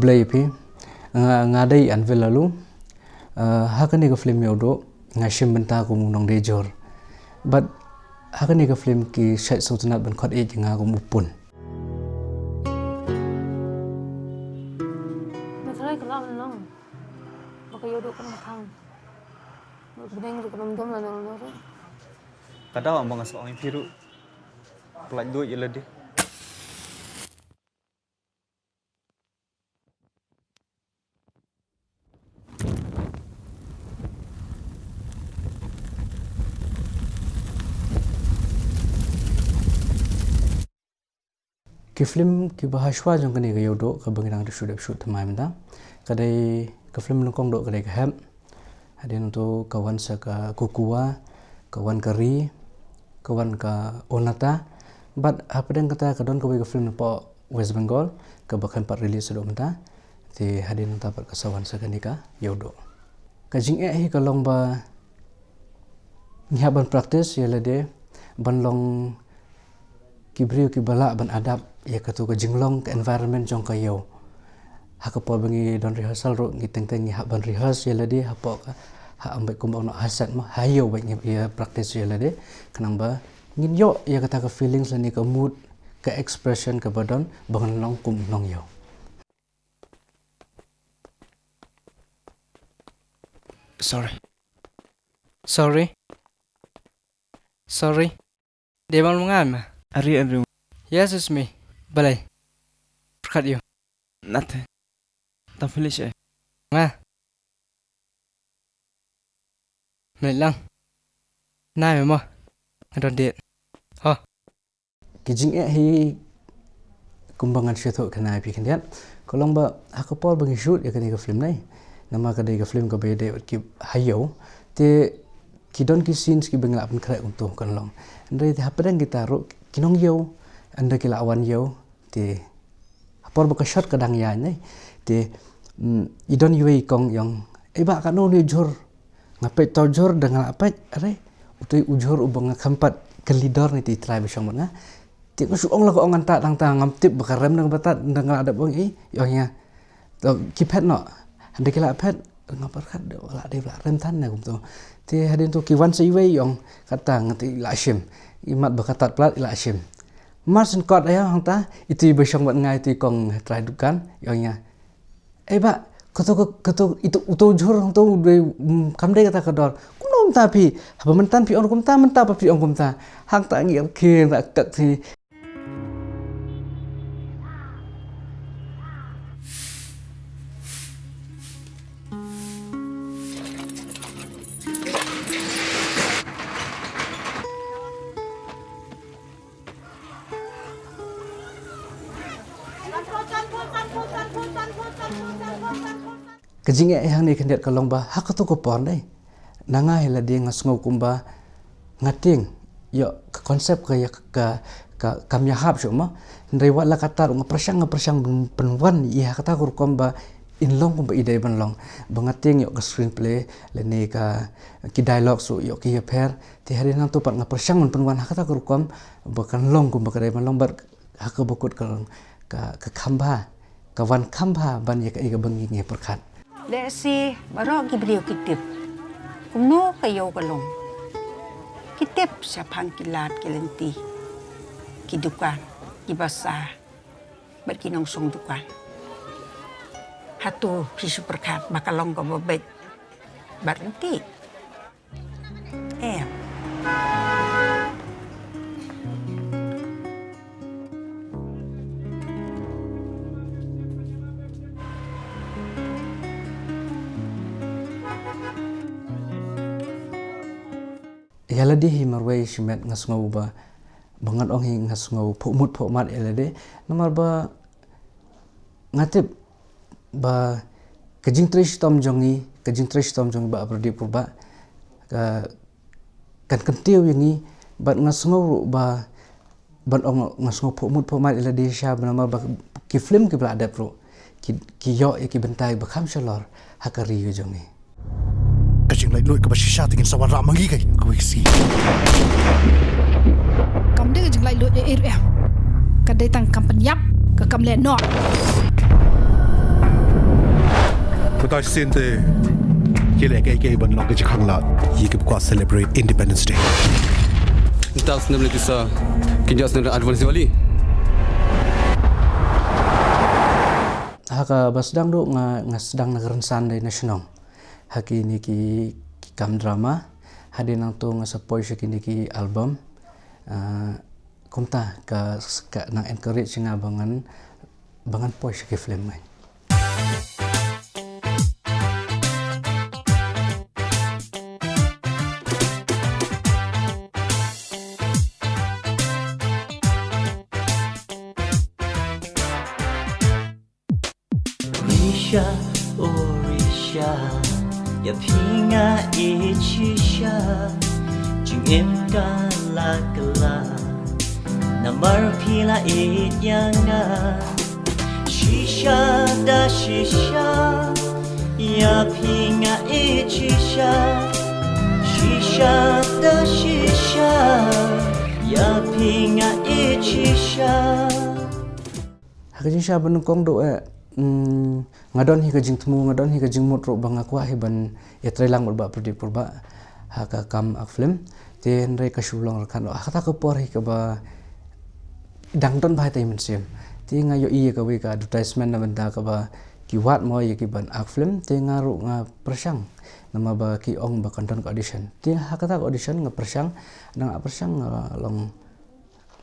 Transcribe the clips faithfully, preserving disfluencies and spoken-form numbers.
Khublei phi. Nga, nga dei Anvil Laloo. Eh, ha kane ka film Ïewduh nga shim bynta kum u nongdie jhur. Bad ha kane ka film ki shait sngewtynnat ban khot ïa nga kum u pun. Ba tharai ka la ong long ba ka Ïewduh kan khang. Ba bneng ruh kan dum la nang nang ruh. Ka daw ba nga sa ong ïa phi ruh. Pynlait luid ïa lade. Ki film kiba hashwa jong kane ka Ïewduh kaba ngi dang shu dep shoot thymmai mynta ka dei ka film nyngkong duh ka dei Ka Hep. Hadien nangto ka wan sa Ka Kukuwa, ka wan Ka Ri, ka wan Ka Onata. Bad hapdeng kata ka don kawei ka film napoh West Bengal kaba khlem pat release haduh mynta. Te hadien nangta pat ka sa wan sa kane ka Ïewduh. Ka jingeh hi ka long ba ngi hap ban practice ïa lade ban long ki briew kiba lah ban adapt ïa kato ka jinglong, ka environment jong ka ïew. Ha ka por ba ngi don rehearsal ruh ngi teng teng ngi hap ban rehearse ïa lade hapoh ka, ha, ym beit kumba ong ha set mo, ha ïew beit ngi ïa practice ïa lade khnang ba ngin ïoh ïa kata ka feelings lane ka mood, ka expression kaba don ba ngan long kum u nongïew. Sorry. Sorry. Sorry. Dei ban mnga ma. Ari, ari. Yes, it's me. Balei? Pyrkhat ïa u. Nothing. Tang finish eh. Nga. Mlei lang. Nai ma. Nga don date. Ho. Ki jingeh hi kumba ngan shu thoh kane ïa phi khyndiat. Ka long ba ha ka por ba ngi shoot ïa kane ka film ne. Namar ka dei ka film kaba ïadei bad ki ha ïew. Te ki don ki scenes kiba ngi lah pynkhreh kumto kan long. Hynrei te hapdeng kita ruh ki nongïew. Ynda ki la wan ïew. Te ha por ba ka shot ka dang ïaid ne. Te, mm, i don iwei i kong i ong. Ei bah katno une u jhur. Nga peit uta u jhur da nga la peit, are, utai u jhur uba nga khlem pat kylli dor ne te i trai ba shong bad nga. Te nga shu ong la ka ong ngan tad tang tang ngam tip ba ka rem da kaba tad da nga la dep ong i, i ong ïa nga. To ki phet noh, hynda ki la phet, nga pyrkhat da la dei ba la rem than ne kumto. Te hadien to ki wan sa iwei i ong, kata nga te i la shim, i mat ba ka tad palat i la shim. Mar syn kot ïa hangta, itu i ba shong bad nga itu i kong trai dukan, i ong ïa nga. Ei bah, kato, kato, itu, uto u jhur, uto u dei, mm, kam dei kata ka dor. Kumno mynta phi, haba mynta phi ong kumta, mynta pat phi ong kumta. Hangta ngi ïa khie, hangta kak phi. Ka jingeh hangne khyndiat ka long ba ha kato ka por dei. Na nga hi lade nga sngew kumba nga tieng ïoh ka concept ka ïa ka, ka, kam ïahap shuh mo. Hynrei wat la katta ruh nga pyrshang, nga pyrshang pyn-, pynwan ïa ha kata ka rukom ba in long kumba i dei ban long. Ba nga tieng ïoh ka screenplay lane ka, ki dialogue ruh ïoh ki ïapher. Te hadien nangto pat nga pyrshang ban pynwan ha kata ka rukom ba kan long kumba ka dei ban long bad ha kaba kut ka long ka, ka kham bha, ka wan kham bha ban ïa kaei kaba ngi ngi pyrkhat. Lehse baroh ki briew ki tip kumno ka ïew ka long. Ki tip shaphang ki lad ki lynti, ki dukan, ki basa bad ki nongshong dukan. Hato phi shu pyrkhat ba ka long kaba beit bad lynti? Em. Ïa lade hi marwei shimet nga sngew ba, ba ngan ong hi nga sngew phuh mut phuh mat ïa lade. Namar ba nga tip ba ka jingtrei shitom jong ngi, ka jingtrei shitom jong ngi Bah Pradip Kurbah, ka, kan kyntiew ïa ngi, bad nga sngew ruh ba, ban ong nga sngew phuh mut phuh mat ïa lade shisha, namar ba ki film kiba la dep ruh ki, ki ïoh ïa ki bynta ba kham shalor ha ka ri ka jong ngi. Ka jinglaitluid kaba shisha te ngin sa wanrah ma ngi ka, kawei ka sngi. Kam dei ka jinglaitluid ei ei ruh em. Ka dei tang kam pynïap, ka kam leh noh. Mynta shisien te ki leh kaei kaei ban long ka jingkhang lad ïa kiba kwah celebrate Independence Day. Mynta snem lei pisa, kin ïa snem advance Diwali. Ha kaba sdang duh nga, nga sdang na ka rynsan dei na shnong. Ha kine ki, ki kam drama, hadien nangto nga sa poi sha kine ki album. Ah, kumta ka, ka nang encourage nga ba ngan, ba ngan poi sha ki film ngan. Risha, oh Risha, ïa phi nga ïeit shisha, jingim ka la kylla, namar phi la ïeit ïa nga. Shisha da shisha, ïa phi nga ïeit shisha. Shisha da shisha, ïa phi nga ïeit shisha. Ha ka jingshisha ba nyngkong duh eh, mm, nga don hi ka jingthmu, nga don hi ka jingmut ruh ba nga kwah hi ban ïatreilang bad Bah Pradip Kurbah ha ka kam act film. Te hynrei ka shu long ryngkat noh ha kata ka por hi kaba dang don bha ïa ka mynsiem. Te nga ïohi ïa kawei ka advertisement na bynta kaba ki wad mo ïa ki ban act film, te nga ruh nga pyrshang namar ba ki ong ba kan don ka audition. Te ha kata ka audition nga pyrshang, nga pyrshang nga long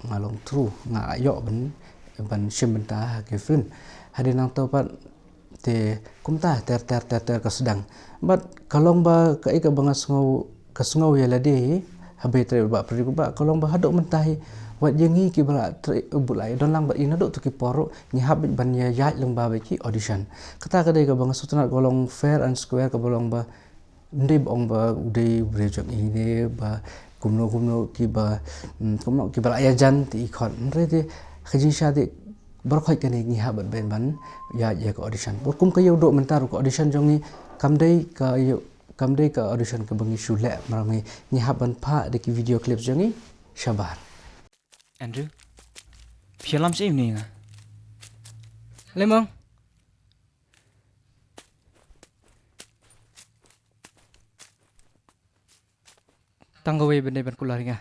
nga long through, nga ïoh ban, ban shim bynta ha ki film. Hadien nangto pat te kumta ter ter ter ter ka sdang. Bad ka long ba kaei kaba nga sngew, ka sngew ïa lade hi, haba ïatrei bad Bah Pradip Kurbah, ka long ba haduh mynta hi wat ïa ngi kiba la trei, ba la ïa don lang bad i naduh tu ki por ruh ngi hap ban ïa ïaid lyngba bad ki audition. Kata ka dei kaba nga sngewtynnat, ka long fair and square, kaba long ba ym dei ba ong ba u dei u briew jong i ne ba kumno kumno kiba, mm, kumno kiba la ïajan te i khot. Hynrei te ka jingshisha te baroh khoit kane ngi hap ban, ban ïaid ïa ka audition. Bad kum ka ïew duh mynta ruh ka audition jong ngi kam dei ka ïew, kam dei ka audition kaba ngi shu leh marngi, ngi hap ban phah da ki video clips jong ngi shabar. Andrew, phi ïalam shaei mynne nga? Lei mong. Tang kawei ban dei ban kular ïa nga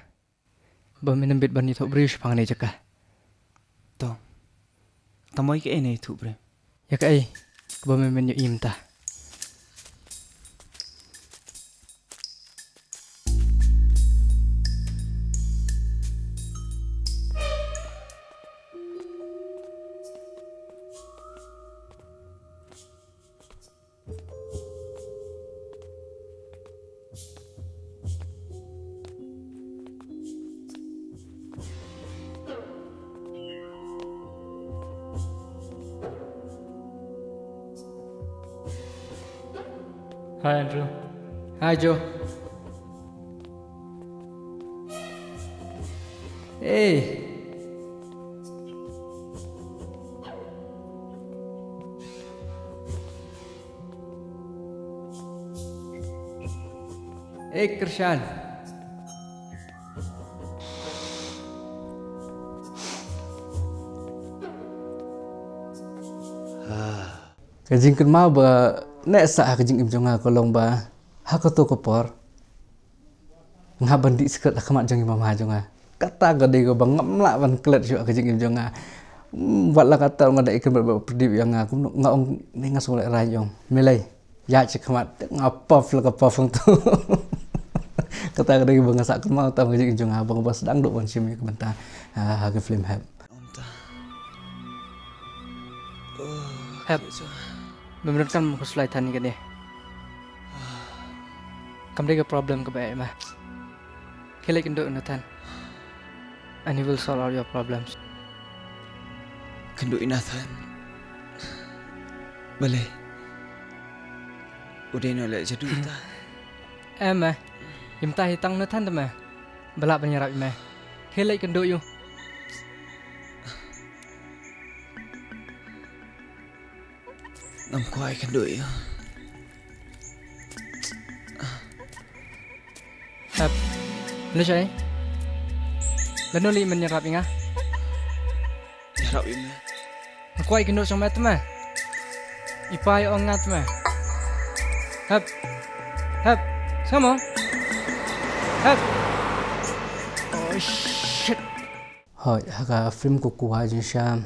ba men ym bit ban ïathuh briew shaphang kane ka jaka. To, tang mo ïa kaei ne ïathuh briew? Ïa kaei kaba men men ïohi mynta. Hi, Andrew. Hi, Joe. Hey. Hey, Krishan. Ka jingkynmaw ba neh sah ha ka jingim jong nga ka long ba ha kato ka por nga hap ban dih secret ha khmat jong i mama jong nga. Kata ka dei kaba ngam lah ban klet shuh ha ka jingim jong nga. Hmm, wat la katta nga da ïakynduh bad Pradip ïa nga, kumno nga ong, ne nga sngewlehrain, ong me lei, ïaid sha khmat. Nga puff la ka puff hangto. Kata ka dei kaba nga sah kynmaw tam ha ka jingim jong nga, ba nga ba sdang duh ban shim ïa ka bynta ha, ha ka film Hep. Hep, mem donkam khuslai than ïa kane. Kam dei ka problem kaba eh ma. Khie leit kynduh ïa u Nathan and he will solve all your problems. Kynduh ïa u Nathan? Balei? U dei u nongleh jadu ta? Em ma. Ym tang hi tang u Nathan te ma ba lah ban ïarap ïa me. Khie leit kynduh ïa u. Ngam kwah kynduh ïa u. Hep. Lashai. Lano lei men ïarap ïa nga? Ïarap ïa me. Ngam kwah kynduh shong me te ma. I pa ïa ong nga te ma. Hep. Hep. Come on. Hep. Oh shit. Hoi, ha ka film Kukuwa jingshisha,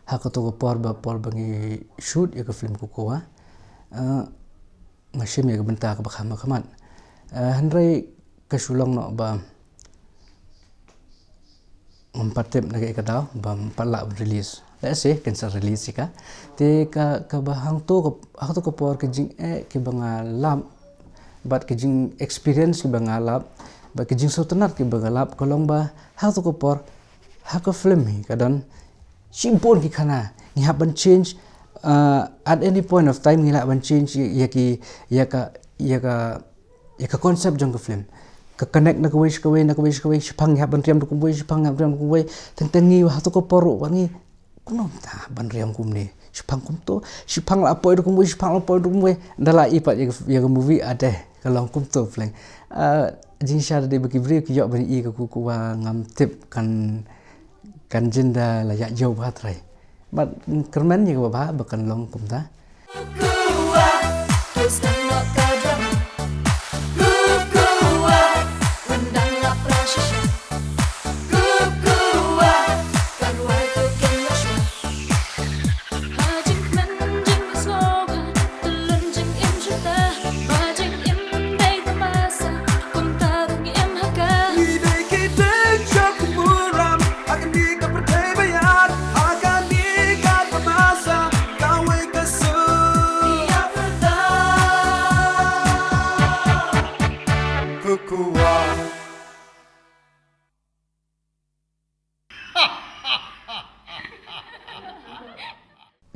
ha kato ka por ba, por ba ngi shoot ïa ka film Kukuwa, eh, nga shim ïa ka bynta kaba kham khmat. Eh, hynrei ka shu long noh ba ngam pat tip na kaei ka daw bym pat lah ban release. Let's say, kan sa release ïa ka. Te ka, kaba hangto ka, hangto ka por ka jingeh kiba nga lap, bad ka jing experience kiba nga lap, bad ka jingsngewtynnat kiba nga lap, ka long ba hangto ka por, ha ka film hi ka don shibun ki khana. Ngi hap ban change, uh, at any point of time ngi lah ban change ïa ki, ïa ka, ïa ka ïa ka concept jong ka film. Ka connect na kawei sha kawei, na kawei sha kawei, shiphang ngi hap ban riam da kumwei, shiphang ngi hap ban riam da kumwei, teng teng ngi ha kato ka por ruh ba ngi kumno mynta ban riam kumne. Shiphang kumto, shiphang la poi da kumwei, shiphang la poi da kumwei. Ynda la i pat ïa ka, ïa ka movie, ade ka long kumto pleng. Ah, jingshisha da dei ba ki briew ki ïoh ban i ïa ka Kukuwa, ngam tip kan kan jin da la ïa ïoh bha trai. Bad kyrmen ïa kaba bha ba kan long kumta.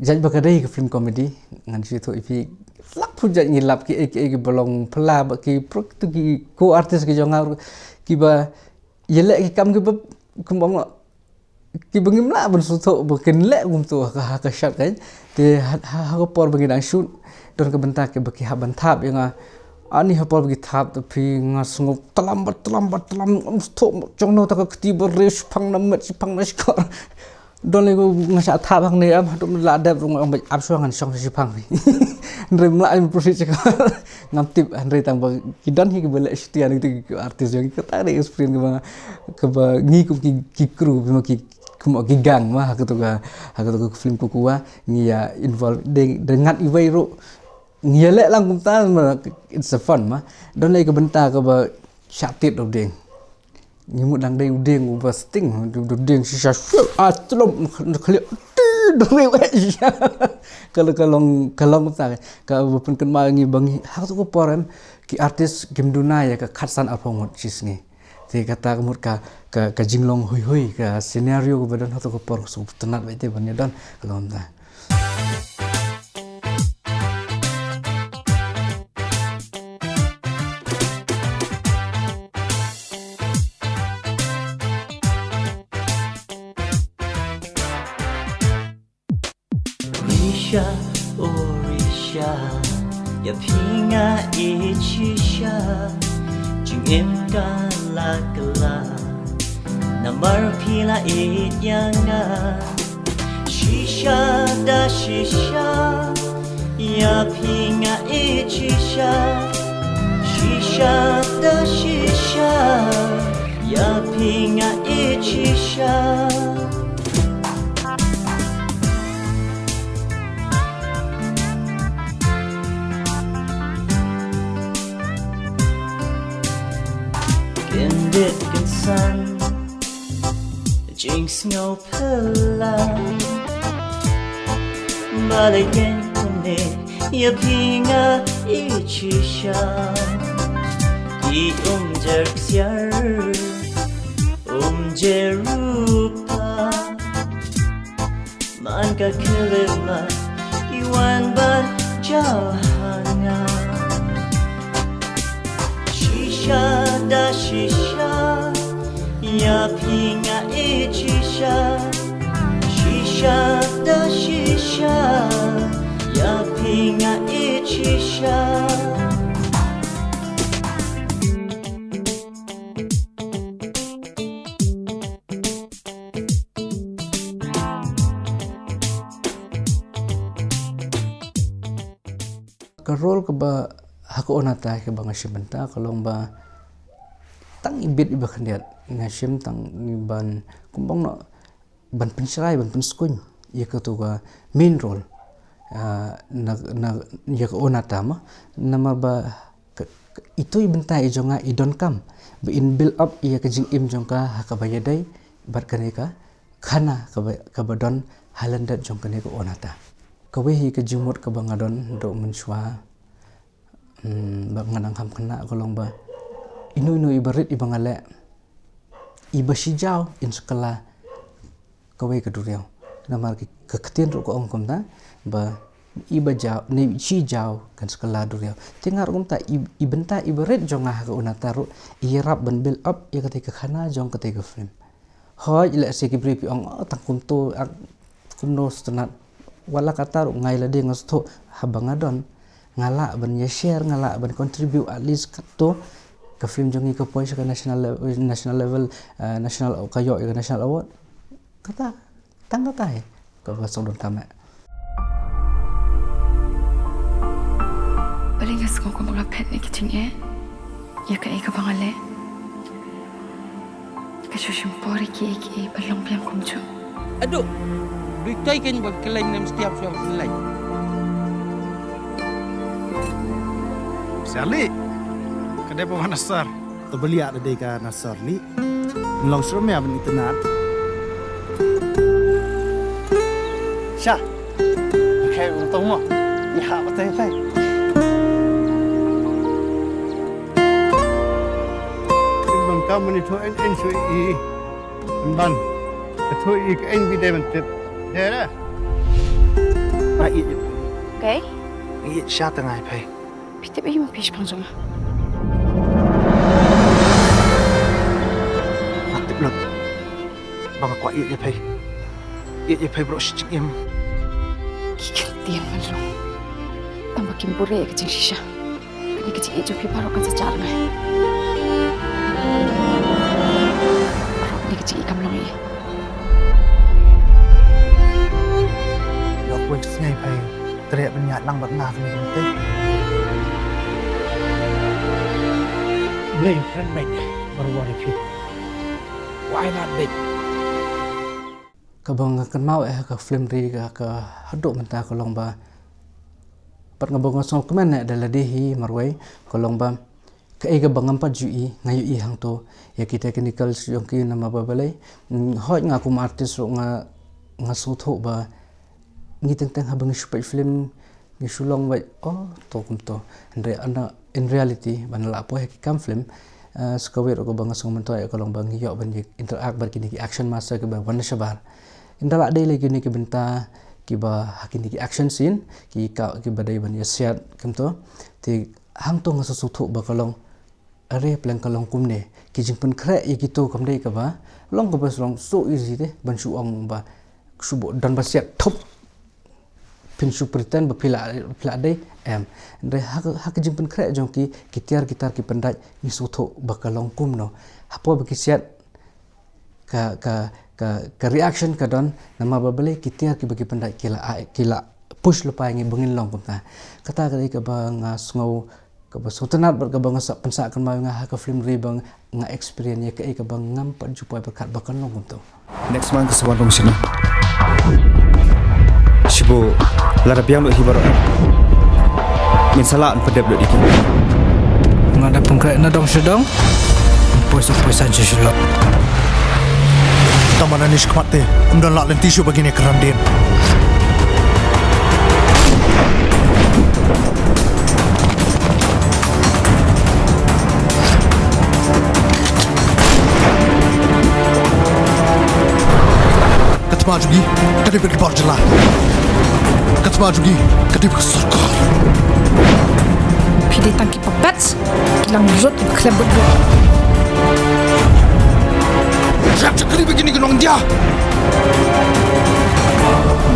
Jait ba ka dei ka film comedy, ngan shu ïathuh ïa phi, lak phu jait ngi lap ki, ki, ki ba long phylla bad ki pro-, tu ki co-artist ki jong nga kiba ïaleh ki kam kiba, kumba ong, kiba ngim lah ban sngewthuh ba kin leh kumto ha ka, ha ka shot kan. Te ha, ha, ha ka por ba ngi dang shoot, don ka bynta kiba ki hap ban thap ïa nga. Ani ha por ba ki thap te phi nga sngew tlam bad tlam bad tlam, ngam sngewthuh jong no ta ka kti ba rieh, shiphang na met, shiphang na shkor. Don lei ko nga shah thap hangne, em haduh la dep ruh nga ong ba ap shuwa ngan shong shiphang. Hynrei mla im proceed shkor. Ngam tip, hynrei tang ba ki don hi kiba leh shuti, ani ki artist jong ki, kata dei experience kaba, kaba ngi kum ki, ki crew, bad ma ki, kum ki gang ma, ha kato ka, ha kato ka film Kukuwa ngi ïa involve, dei, dei ngat iwei ruh. Ngi ïaleh lang kumta ma, it's a fun ma. Don lei ka bynta kaba shah tied da u dieng. Ngi mut dang dei u dieng uba sting, u dieng shisha, shuh, ah, tlom, khlieh, ti, dang dei u, eh, shisha. Ka long, ka long, ka long kumta, kaba pynkynmaw ïa ngi ba ngi, ha kato ka por em, ki artist kim duna ïa ka khatsan arphew ngut shi sngi. Te kata ka mut ka, ka, ka jinglong hui hui, ka scenario kaba don ha kato ka por, sngewtynnat bha te ban ïa don, ka long kumta. Risha, oh Risha, ïa phi nga ïeit shisha, jingim ka la kylla, namar phi la ïeit ïa nga. Shisha da shisha, ïa phi nga ïeit shisha. Shisha da shisha, ïa phi nga ïeit shisha. Kyndit kynsan, jingsngew phylla, balei kein kumne, ïa phi nga ïeit shisha. Ki umjer ksiar, umjer rupa, man ka khyllipmat ki wan ban jaw ha nga. Shisha da shisha, ïa phi nga ïeit shisha. Shisha da shisha, ïa phi nga ïeit shisha. Ka role kaba ha ka Onata kaba nga shim bynta ka long ba tang i bit iba khyndiat, nga shim tang i ban, kumba nga ong, ban pynshai, ban pynskhem ïa katu ka main role, ah, na, na, ïa ka Onata mo. Namar ba ka, ka, itu i bynta i jong nga i donkam ba in build up ïa ka jingim jong ka ha kaba ïadei bad kane ka khana kaba, kaba don ha lyndet jong kane ka Onata. Kawei hi ka jingmut kaba nga don haduh mynshuwa. Hmm, ba nga nang kham khynnah ka long ba ino ino iba rit iba nga leh, iba shi jaw in sa kylla kawei ka duriaw. Namar ki, ka ktien ruh ka ong kumta ba iba jaw, ne shi jaw kan sa kylla duriaw. Te nga ruh kumta, i, i bynta iba rit jong nga ha ka Onata ruh i ïarap ban build up ïa katei ka khana jong katei ka film. Hooid, lehse ki briew ki ong, "Oh, tang kumto, ah, kumno sngewtynnat." Wat la katta ruh nga ïa lade nga sngewthuh haba nga don, nga lah ban ïa share, nga lah ban contribute at least katto ka film jong ngi ka poi sha ka national level, national level, eh, national, ka ïoh ïa ka national award. Kata, tang kata hi kaba sngewdon tam eh. Balei nga sngew kumba nga phet na ki jingeh ïa kaei kaba nga leh? Ka shu shim por ïa kiei kiei ban long biang kumjuh. Aduh, duh ïa kaei kaba khlaiñ ne mesti ap shuwa khlaiñ. Sha lei, ka dei ba wan asar. To ba liah da dei ka nasar lei. Long shrem ïa ban itynnat. Sha. Ka kai ung tong mo. Ïa ha ba tai tai. Ban kam mani tho en en shu i. Ban. Ka tho i ka en bi dei ban tip. Dei ra. Ba i. Kai? I sha tang ai phai. Phi tip aïu ma phi shaphang jong nga? Nga tip lut ba nga kwah ïeit ïa phi. Ïeit ïa phi baroh shi jingim. Ki kyntien ban long tang ba kim buhrieh ïa ka jingshisha. Kane ka jingïeit jong phi baroh kan sa jah rngai. Baroh kane ka jingïeit kam long ei. Ïoh kawei ka sngi phi treh ban ïaid lang bad nga kane ka lynti. Blei u kren beit baroh ïa phi. Why not beit? Kaba nga kynmaw eh ha ka film ri ka, ka haduh mynta ka long ba, pat nga ba nga sngewkmen eh da lade hi marwei, ka long ba kaei kaba ngam pat ju i, nga ïohi hangto ïa ki technicals jong ki namar ba balei. Mm, hooid nga kum artist ruh nga, nga sngewthuh ba ngi teng teng haba ngi shu peit film ngi shu long beit, oh, to kumto. Hynrei in reality ban lah poi ha ki kam film, eh, sa kawei ruh kaba nga sngew myntoi ka long ba ngi ïoh ban ïa interact bad kine ki action master kiba wan na shabar. Ynda lah dei lei kine ki bynta kiba ha kine ki action scene ki ka, kiba dei ban ïa siat kumto. Te hangto nga sngewthuh ba ka long, are pleng ka long kumne, ki jingpynkhreh ïa kito kam dei kaba long kaba long so easy te ban shu ong ba shu buh don ba siat thup. Phin shu pretend ba phi la, phi la dei em. Hynrei ha ka, ha ka jingpynkhreh jong ki, ki tiar ki tar ki pyndait, ngi sngewthuh ba ka long kumno. Hapoh ba ki siat ka, ka, ka, ka reaction ka don, namar ba balei ki tiar kiba ki pyndait ki la, ki la push lypa ïa ngi ba ngin long kumta. Kata ka dei kaba nga sngew, kaba sngewtynnat bad kaba nga sa pynsah kynmaw ïa nga ha ka film ri ba nga experience ïa kaei kaba ngam pat ju poi pyrkhat ba kan long kumto. Next month ka sa wan rung shano? Shibun lada biang lut hi baroh, ngin sa lah ban pyndep lut ïa ki. Nga da pynkhreh na dong sha dong. Poi sa poi sa sha shalor. Tang ba nangne shakhmat te ym don lah lynti shuh ba kine ki kyrdan dien. Ka thma jong ngi ka dei bad ki bar jylla. Ka thma jong ngi ka dei bad ka sorkar. Phi dei tang ki puppets, ki langrut, ki khlem bud bud. Rat shakri ba kine ki nong India.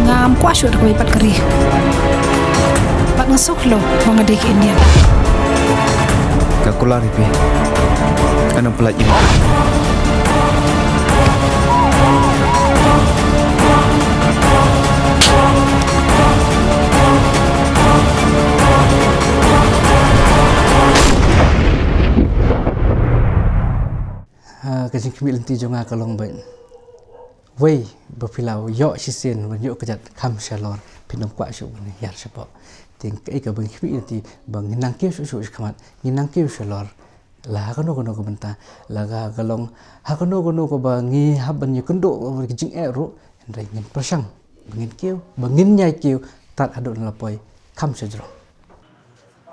Ngam kwah shuh da kawei pat ka ri. Bad nga sngewkhlaiñ ba nga dei ka Indian. Ka kular ïa phi. Ngan ym pyllait ïa. Ka jingkhmih lynti jong nga ka long ba wei ba phi la ïoh shisien ban ïoh kjat kham shalor, phin ym kwah shuh ban hiar shapoh. Te kaei kaba ngi khmih lynti ba ngin nang kiew shuh shuh shakhmat, ngin nang kiew shalor. La ha kano kano ka bynta, la ka long ha kano kano kaba ngi hap ban ïakynduh ka jingeh ruh, hynrei ngin pyrshang ba ngin kiew, ba ngin ïai kiew tad haduh na la poi kham shajrong.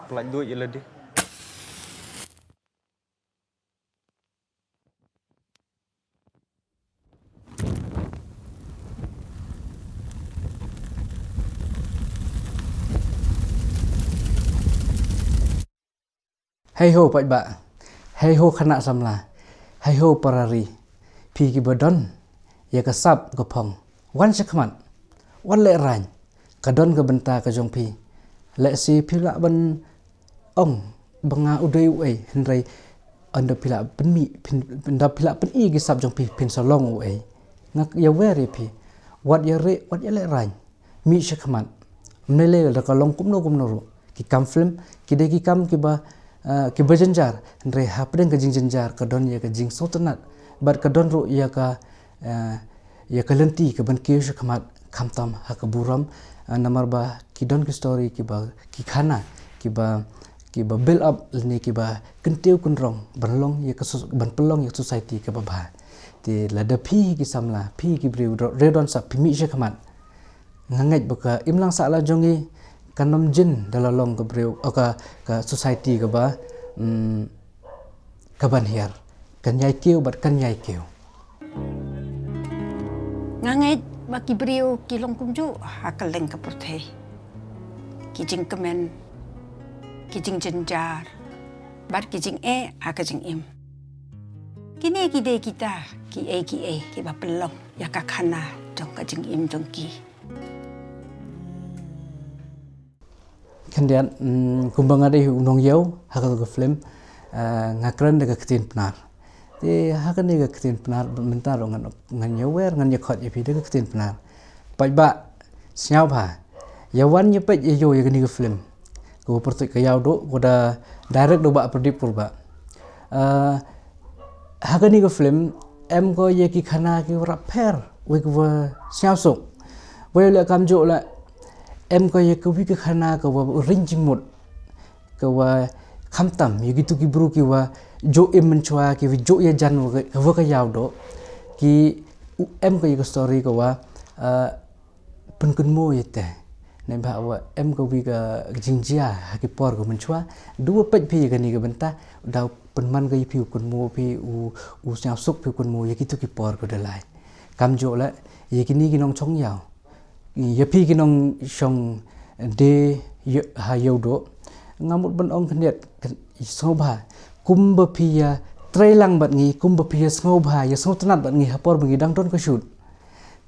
Pynlait duh ïa lade. Hei ho paidbah, hei ho khynnah samla, hei ho para ri, phi kiba don ïa ka sap ka phong, wan shakhmat, wan lehraiñ, ka don ka bynta ka jong phi. Lehse phi lah ban ong ba nga u dei uei, hynrei ynda phi lah pynmih, phin, ynda phi lah pyni ki sap jong phi, phin sa long uei. Nga ïawer ïa phi, wat ïa re, wat ïa lehraiñ, mih shakhmat. Ym lei lei lada ka long kumno kumno ruh. Ki kam film ki dei ki kam kiba, eh, kiba jynjar, hynrei hapdeng ka jingjynjar ka don ïa ka jingsngewtynnat bad ka don ruh ïa ka, eh, ïa ka lynti kaban kiew shakhmat, khamtam ha ka burom, eh, namar ba ki don ki story kiba, ki khana kiba, kiba build up lane kiba kyntiew kynrong ban long ïa ka so-, ban pynlong ïa ka society kaba bha. Te lada phi ki samla, phi ki briew ro-, re don sap, phi mih shakhmat, nga ngeit ba ka imlang sahlang jong ngi kan ym jin da la long ka briew, o ka, ka society kaba, mm, kaban hiar, kan ïai kiew bad kan ïai kiew. Nga ngeit ba ki briew ki long kumjuh ha kylleng ka pyrthei. Ki jingkmen, ki jingjynjar bad ki jingeh ha ka jingim. Kine ki dei kita kiei kiei kiba pynlong ïa ka khana jong ka jingim jong ki. Khyndiat, mm, kumba nga dei u nongïew ha ka, ka film, eh, nga kren da ka ktien Pnar. Te ha kane ka ktien Pnar mynta ruh ngan, ngan ïawer, ngan ïakhot ïa phi da ka ktien Pnar. Paidbah, sngewbha ïa wan ïa peit ïa ïew ïa kane ka film. Ka pyrtuid Ka Ïawduh, ka da direct da u Bah Pradip Kurbah. Eh, ha kane ka film em ko ïa ki khana kiwa rap pher, wei kiwa sngewsuk. Wei leh kamjooh leh em ko ïa kawi ka khana kawa ring jingmut, kawa khamtam ïa kitu ki bru kiwa jooh im mynshuwa, kiwa jooh ïajan wa ka, wa ka ïawduh. Ki, u em ko ïa ka story kawa, eh, pynkynmaw ïa te. Neibhah wa em kawi ka jingjia ha ki por ka mynshuwa. Duh wa peit phi ïa kane ka bynta, da pynman ka ïa phi, u kynmaw phi, u, u sngewsuk phi, u kynmaw ïa kitu ki por ka da lai. Kamjooh leh ïa kine ki nongshong ïaw, ïa phi ki nongshong die ïa, ha Ïawduh, nga mut ban ong khyndiat, khyn-, sngewbha kumba phi ïa treilang bad ngi, kumba phi ïa sngewbha, ïa sngewtynnat bad ngi ha por ba ngi dang don ka shoot.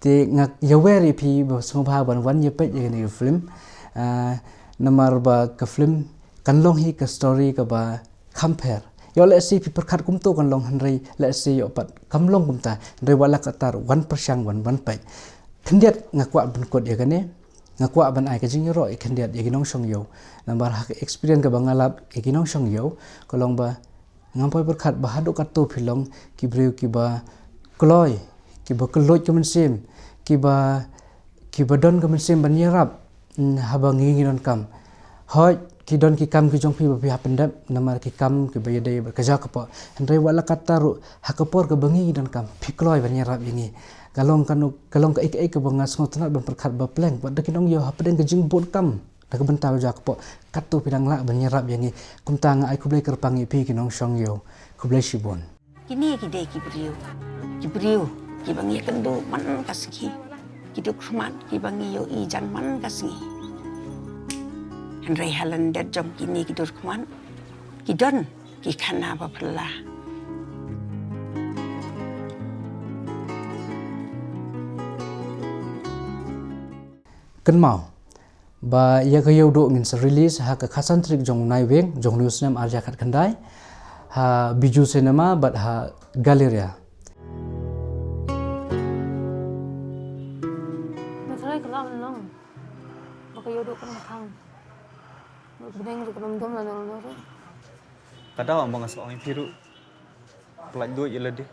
Te nga ïawer ïa phi ba sngewbha ban wan ïa peit ïa kane ka film. Ah, namar ba ka film kan long hi ka story kaba kham pher. Ïoh lehse phi pyrkhat kumto kan long, hynrei lehse ïoh pat kam long kumta. Hynrei wat la katta ruh, wan pyrshang, wan, wan peit. Khyndiat nga kwah ban kut ïa kane, nga kwah ban ai ka jingïaroh ïa khyndiat ïa ki nongshong ïew. Namar ha ka experience kaba nga lap ïa ki nongshong ïew, ka long ba ngam poi pyrkhat ba haduh katto phi long ki briew kiba kloi, kiba kylluid ka mynsiem, kiba, kiba don ka mynsiem ban ïarap, mm, haba ngi ngi donkam. Hooid, ki don ki kam ki jong phi ba phi hap pyndep, namar ki kam kiba ïadei bad ka jaw ka kpoh. Hynrei wat la katta ruh, ha ka por kaba ngi ngi donkam, phi kloi ban ïarap ïa ngi. Ka long kano, ka long kaei kaei kaba nga sngewtynnat ban pyrkhat ba pleng, wat da ki nongïew hapdeng ka jingbun kam na ka bynta ka jaw ka kpoh, katto phi dang lah ban ïarap ïa ngi. Kumta nga ai khublei kyrpang ïa phi ki nongshong ïew. Khublei shibun. Kine ki dei ki briew, ki briew kiba ngi ïakynduh man ka sngi, ki dur khmat kiba ngi ïohi jan man ka sngi. Hynrei ha lyndet jong kine ki dur khmat ki don ki khana ba phylla. Kynmaw ba ïa Ka Ïawduh ngin sa release ha ka khatsan tarik jong u Naiwieng jong une u snem ar hajar khatkhyndai ha Bijou Cinema bad ha Galleria. Nga tharai ka lah ban long ba Ka Ïawduh kan ka thang. Bneng ruh ka dom dom lano lano ruh. Ka daw ba nga sa ong ïa phi ruh, pynlait duh ïa lade.